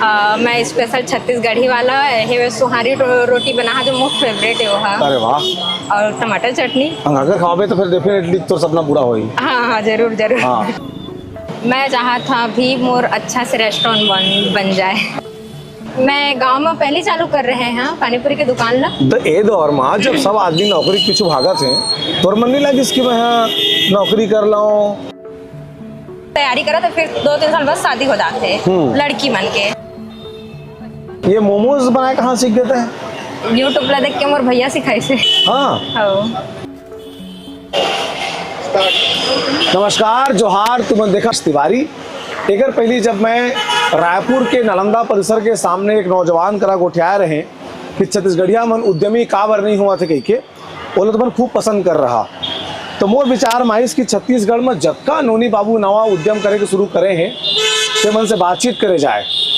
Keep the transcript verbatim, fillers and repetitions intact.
अ, मैं स्पेशल छत्तीसगढ़ी वाला हे, वो सुहारी रो-, रोटी बना, जो मोर फेवरेट हे वो हा। अरे वाह। और टमाटर चटनी। अगर खवाबे तो फिर डेफिनेटली तोर सपना पूरा होई। हाँ, हाँ, जरूर, जरूर। हाँ। मैं चाहत हँव अभी मोर अच्छा से रेस्टोरेंट बन, बन जाए। मैं गांव में पहली चालू कर रहे हैं पानीपुरी के दुकान ला। त ए दौर में जब सब आदमी नौकरी के पीछू भागत हे, तोर मन नहीं लगिस कि मैं हा नौकरी कर लाऊं? तैयारी करा तो फिर दो तीन साल बाद शादी हो जाते हैं हम्म। लड़की मन के। ये मोमोज बनाए कहाँ सीख देते हैं? YouTube ला देख के मोर भैया सिखाइस हे। हाँ। हाँ। नमस्कार, जोहार, तुमन देखत हव तिवारी। एकर पहली जब मैं रायपुर के नालंदा परिसर के सामने एक नौजवान करा गोठियाए रहे कि छत्तीसगढ़िया मन उद्यमी काबर नहीं होवत हे कहिके, ओला तो मन खूब पसंद करे रहा। तो मोर विचार में आइस कि छत्तीसगढ़ में जतका नोनी बाबू नवा उद्यम करे के शुरू करे हे, ते मन से बातचीत करे जाए।